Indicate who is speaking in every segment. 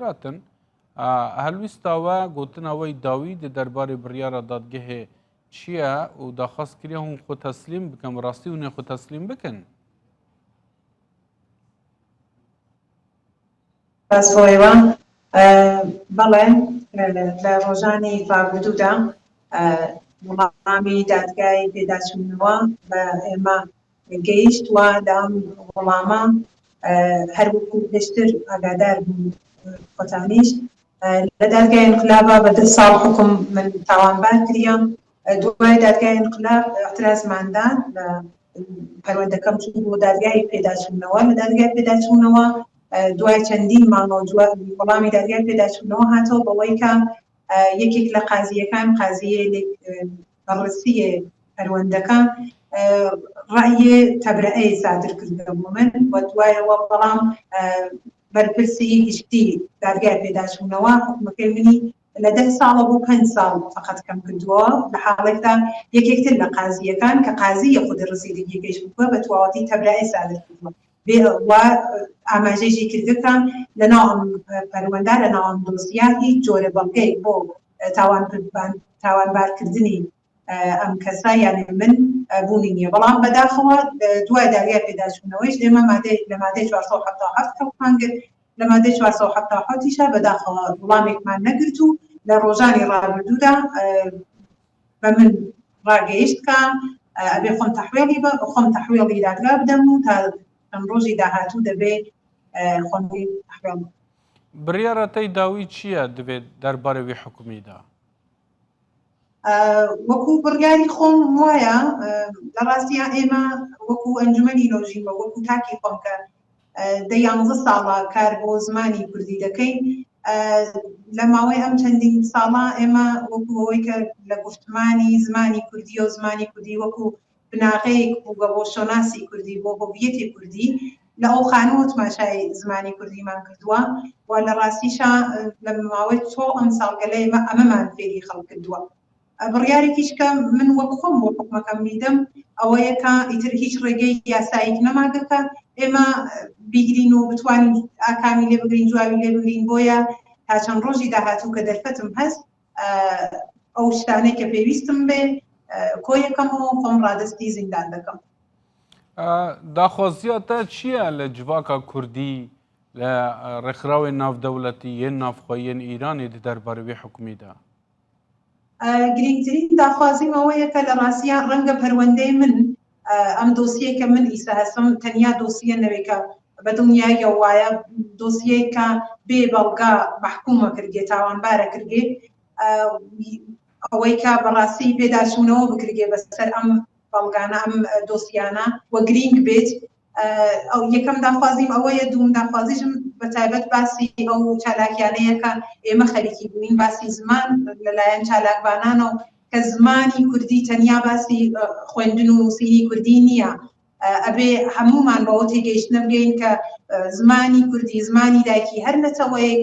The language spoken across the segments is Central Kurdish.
Speaker 1: خێراتن هەلویستا we gotina wê dawî di derbarê biryara dadgehê çi ye û daxwaz kiriye hûn xwe teslîm bikin bi rastî hûn ê xwe teslîm bikin?
Speaker 2: سپاس بۆ ئێوە. بەڵێ لە ڕۆژانی ڕابردوودا وەڵامی دادگای پێداچوونەوە بە ئێمە گەیشت و لە ئەم وەڵامە هەر وەکو پێشتر ئاگادار بوون خۆتانیش لە دادگای ئینقلابا بە دە ساڵ حوکم من تاوانبار کریام. دوای دادگای ئینقلاب اعترازمان دا لە پەروەندەکەم چوو بۆ دادگای پێداچوونەوە. لە دادگای پێداچوونەوە دوای چەندین مانگەوە وەڵامی دادگای پێداچوونەوە هاتەوە بەوەی کە یەکێک لە قازییەکان قازییە بەڕسییە پەروەندەکە ڕەئیێ تەبرەئەی سادر کردگە بۆ من و دوایەوە بەڵام بەرپرسی گشتی دادگای پێداچوونەوە حوکمەکەی منی لە دە ساڵە بۆ پێنج ساڵ فەقەت کەم کردووە لە حاڵێکدا یەکێکتر لە قازییەکان کە قازییە خودی ڕسیدگیەکەیش بووە بە تواوەتی تەبرەئەی سادر کردووە بێ و ئاماژەیشی کردگە کە لەناو ئەم پەروەندە لەناو ئەم دۆسیە هیچ جۆرە بەڵگەیەک بۆ تاوانبارکردنی ئەم کەسە یانێ من بوونی نییە بەڵام بەداخەوە دوای داویای پێداچوونەوەیش ئێمە مادەی لە مادەی 477 کەڵکمان گرت لە مادەی 477 یشا بەداخەوە وڵامێکمان نەگرت و لە ڕۆژانی ڕابردوودا بە من ڕاگەیشت کە ئەبێ خۆم تەحوێڵی بە خۆم تەحوێڵی دادگا بدەم و تا چەند ڕۆژی داهاتوو دەبێ خۆم تەحوێڵ
Speaker 1: بڕیارە تەی داوی چییە دەبێت دەربارەی وی حکومیدا؟
Speaker 2: وەکو بڕیاری خۆم وایە لە ڕاستیا ئێمە وەکو ئەنجومەنی نۆژین بە وەکو تاکی خۆم کە دە یانزە ساڵە کار بۆ زمانی کوردی دەکەین لە ماوەی ئەم چەندین ساڵە ئێمە وەکو ئەوەی کە لە گوفتمانی زمانی کوردی و زمانی کوردی وەکو بناغەیەک بووگە بۆ شۆناسی کوردی بۆ هۆڤیەتی کوردی لە ئەو خانووە تماشای زمانی کوردیمان کردووە و لە ڕاستیشا لە ماوەی چۆ ئەم ساڵگەلە ئێمە ئەمەمان فێری خەڵک کردووە بڕیارێکیش کە من وەک خۆم بۆ حکومەکەم میدەم ئەوەیە کە ئیتر هیچ ڕێگەی یاساییک نەماگە کە ئێمە بیگرین و بتوانین ئاکامی لێ بگرین جوابی لێ بگرین بۆیە تا چەند ڕۆژی داهاتوو کە دەرفەتم هەست ئەو شتانەی کە پێویستم بێ کۆیەکەمەوە خۆم ڕادستی زیندان دەکەم.
Speaker 1: داخوازیە te çi ye li civaka Kurdî li rêxrawên navdewletî yên navxweyî yên Îranê di derbarê wê hukmî de?
Speaker 2: گرنگترین داخوازیم ئەوەیە کە لە ڕاستیا ڕەنگە پەروەندەی من ئەم دۆسیەی کە من ئیسە هەسم تەنیا دۆسیە نەوێ کە بە دڵنیاییەوە وایە دۆسیەی کە بێ بەڵگە مەحکومە کردگێ تاوانبارە کردگێ ئەوەی کە بەڕاستی پێداچوونەوە بکرگێ بەسەر ئەم بەڵگانە ئەم دۆسیانە و گرینگ بێت ئەو یەکەم داخوازیم ئەوەیە دووم داخوازیشم بە تایبەت باسی ئەو چالاکیانەیە کە ئێمە خەریکی بووین باسی زمان لەلایەن چالاکوانانەوە کە زمانی کوردی تەنیا باسی خوێندن و نووسینی کوردی نییە ئەبێ هەمومان بەوە تێگەیشتنە بگەین کە زمانی کوردی زمانی دایکی هەر نەتەوەیەک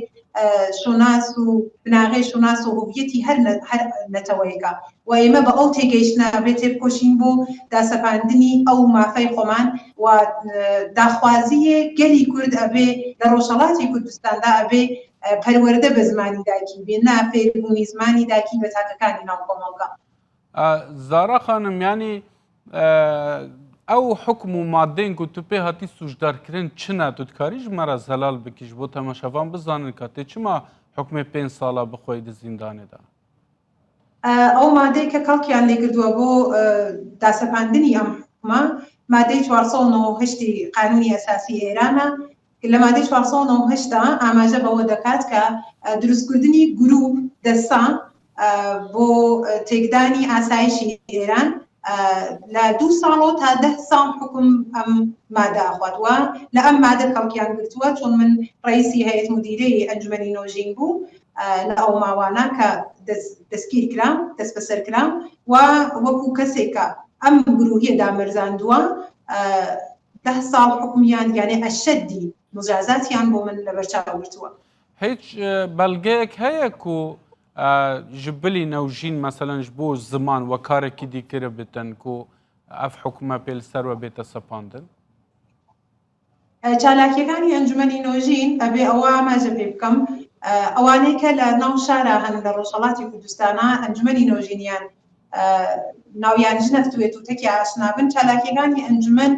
Speaker 2: شوناس و بناغەی شوناس و هویەتی هەر هەر نەتەوەیەکە و ئێمە بە ئەو تێگەیشتنە بێ تێبکۆشین بۆ داسەپاندنی ئەو مافەی خۆمان و داخوازییە گەلی کورد ئەبێ لە ڕۆژهەڵاتی کوردستاندا ئەبێ پەروەردە بە زمانی دایکی بێ نا فێربوونی زمانی دایکی بە تاکەکانی ناو کۆمەڵگا.
Speaker 1: زارا خانم یانی ئەو حکم و مادەین ku tu pê hatî sûcdarkirin çi ne tu dikarî ji me re zelal bikî ji bo temaşevan bizanin ka tê çima hukmê pênc sala bixweyî di zîndanê de?
Speaker 2: ئەو مادەی کە کەڵکیان لێگردووە بۆ داسەپاندنی ئەم حکومە مادەی 498 قانونی ئەساسی ئێرانە لە مادەی 498 دا ئاماژە بەوە دەکات کە دروستکردنی گروپ دەسە بۆ تێکدانی ئاسایشی ئێران لە دوو ساڵەوە تا ده ساڵ حکم ئەم مادە ئەخوات و لە ئەم مادە کەڵکیان گرتووە چون من ڕئیسی هەیئەت مدیرەی ئەنجومەنی نۆژین بوو لە ئەو ماوانە کە دەستگیر کرام دەستبەسەر کرام و وەکو کەسێک کە ئەم گروهیە دامەرزاندووە ده ساڵ حکمیان یانێ ئەشەدی مجازاتیان بۆ من لەبەرچاو گرتووە.
Speaker 1: هیچ بەڵگەیەک هەیە کو ji bilî newjîn meselen ji bo ziman we karekî dî kiribtin ku ev hukme pê li ser we bête sepandin?
Speaker 2: چالاکیەکانی ئەنجومەنی نۆژین ئەبێ ئەوە ئاماژە پێ بکەم. ئەوانەی کە لە ناو شارا هەن لە ڕۆژهەڵاتی کوردستانا ئەنجومەنی نۆژینیان ناویان ژنەفتوێت و تەکی ئاشنا بن چالاکیەکانی ئەنجومەن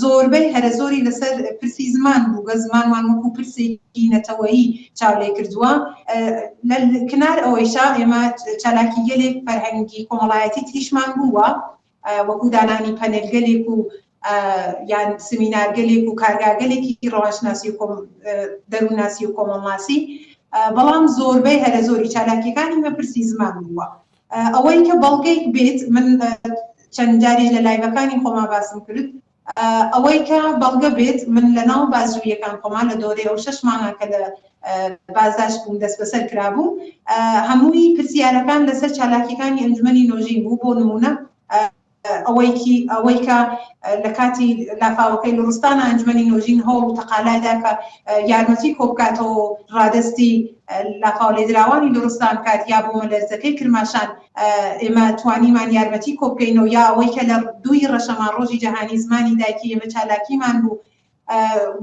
Speaker 2: زۆربەی هەرە زۆری لەسەر پرسی زمان بووگە زمانمان وەکو پرسێکی نەتەوەیی چاو لێ کردووە لە کنار ئەوەیشا ئێمە چالاکی گەلێک فەرهەنگی کۆمەڵایەتی تریشمان بووە وەکو دانانی پەنێلگەلێک و یان سمینارگەلێک و کارگاگەلێکی ڕەوانشناسی و دەروونناسی و کۆمەڵناسی بەڵام زۆربەی هەرە زۆری چالاکیەکانی مە پرسی زمان بووە ئەوەی کە بەڵگەیک بێت من چەند جاریش لە لایڤەکانی خۆما باسم کرد ئەوەی کە بەڵگە بێت من لە ناو بازجویەکان خۆمان لە دۆرەی ئەو شەش مانگە کە لە بازداشت بووم دەستبەسەر کرابوو هەمووی پرسیارەکان لەسەر چالاکیەکانی ئەنجومەنی نۆژین بوو بۆ نمونە ئەوەیکی ئەوەی کە لە کاتی لافاوەکەی لوڕستانە ئەنجومەنی نۆژین هەوڵ و تەقالای دا کە یارمەتی کۆبکاتەوە و ڕادەستی لافاو لێدراوانی لوڕستان بکات یا بوومەلەرزەکەی کرماشان ئێمە توانیمان یارمەتی کۆبکەینەوە یا ئەوەی کە لە دووی ڕەشەمان ڕۆژی جەهانی زمانی دایکی ئێمە چالاکیمان بوو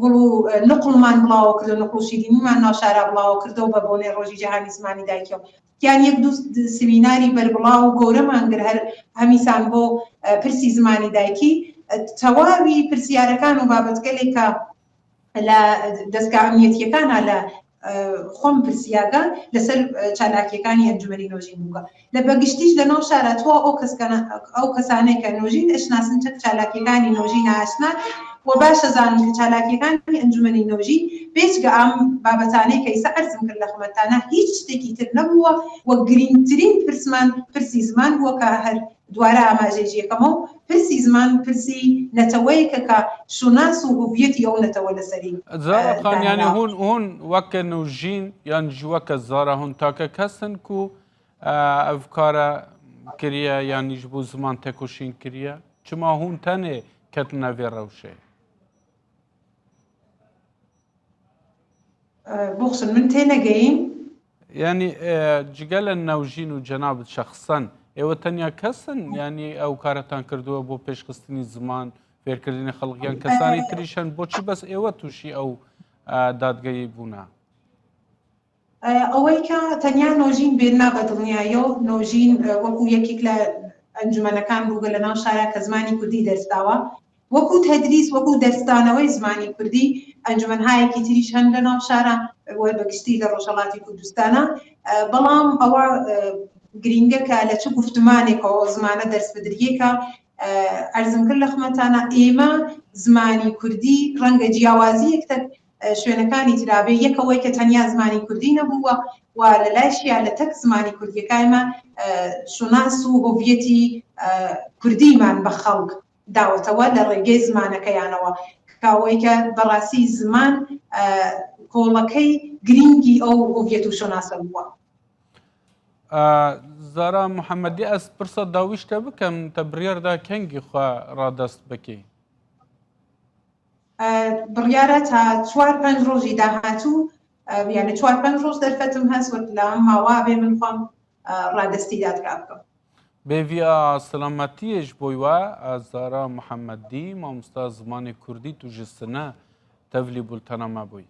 Speaker 2: گوڵ و نقڵمان بڵاوە کردو نقڵ و شیرینیمان ناو شارا بڵاوە کردەوە بە بۆنەی ڕۆژی جەهانی زمانی دایکیەوە یان یەک دوو سمیناری بەربڵاو و گەورەمان گر هەر هەمیسان بۆ پرسی زمانی دایکی تەواوی پرسیارەکان و بابەتگەلێک کە لە دەزگا ئەمنیەتیەکانە لە خۆم پرسیاگە لەسەر چالاکیەکانی ئەنجومەنی نۆژین بووگە لە بەگشتیش لە ناو شارە تۆ ئەو کەسکەنە ئەو کەسانەی کە نۆژین ئەشناسن چەک چالاکیەکانی نۆژین ئاشنان و باشە زانن کە چالاکیەکانی ئەنجومەنی نۆژین بێجگە ئەم بابەتانەی کە ئیسە عەرزم کرد لە خمەتتانا هیچ شتێکی تر نەبووە و گرینگترین پرسمان پرسی زمان بووە کە هەر دوارە ئاماژەی ژێکەمەو پرسی زمان پرسی نەتەوەیەکە کە شوناس و هویەتی ئەو نەتەوە لەسەری
Speaker 1: زارا خان یانی
Speaker 2: دانراوە.
Speaker 1: هون هون وەکە نوژین یان ژ وەکە زارا هون تاکە کەسن کو ئەڤ کارە کریە یانیش بۆ زمان تێکۆشین کریە چما هون تەنێ کەتنە ڤێ رەوشێ؟
Speaker 2: بوخشن من تێنەگەیم.
Speaker 1: یانی جگە لە نەوژین و جەنابت شەخسەن ئێوە تەنیا کەسن یانی ئەو کارەتان کردووە بۆ پێشخستنی زمان فێرکردنی خەڵک یان کەسانی تریش هەن بۆچی بەس ئێوە تووشی ئەو دادگەیی بوونە؟
Speaker 2: ئەوەی کە تەنیا نۆژین بێت نا بە دڵنیاییەوە نۆژین وەکو یەکێک لە ئەنجومەنەکان بووگە لە ناو شارا کە زمانی کوردی دەرس داوە وەکو تەدریس وەکو دەرسدانەوەی زمانی کوردی ئەنجومەنهایەکی تریش هەن لە ناو شارا و بە گشتی لە ڕۆژهەڵاتی کوردستانە بەڵام ئەوە گرینگە کە لە چ گوفتمانێکەوە ئەو زمانە دەرس بدریێ کە عەرزم کرد لە خمەتانە ئێمە زمانی کوردی ڕەنگە جیاوازیەک تەک شوێنەکانی ترا بێ یەک ئەوەی کە تەنیا زمانی کوردی نەبووە و لە لایشیا لە تەک زمانی کوردیەکایمە شوناس و هۆڤیەتی کوردیمان بە خەڵک داوەتەوە لە ڕێگەی زمانەکەیانەوە کە ئەوەی کە بەڕاستی زمان کۆڵەکەی گرینگی ئەو هۆڤیەت و شوناسە بووە.
Speaker 1: زارا محەممەدی ئەس پرسە داویشتە بکەم تە بڕیاردا کەنگی خوا ڕادەست بکەی؟
Speaker 2: بڕیارە تا چوار پێنج ڕۆژی داهاتوو یعنی چوار پێنج ڕۆژ دەرفەتم هەست وەک لە ماوا بێ من خۆم ڕادەستی دادگا بکەم.
Speaker 1: بێڤیا سلامەتیش بۆی وە زارا محەممەدی مامۆستا زمانی کوردی تو ji سنە تەڤلی بولتەنا مە بووی.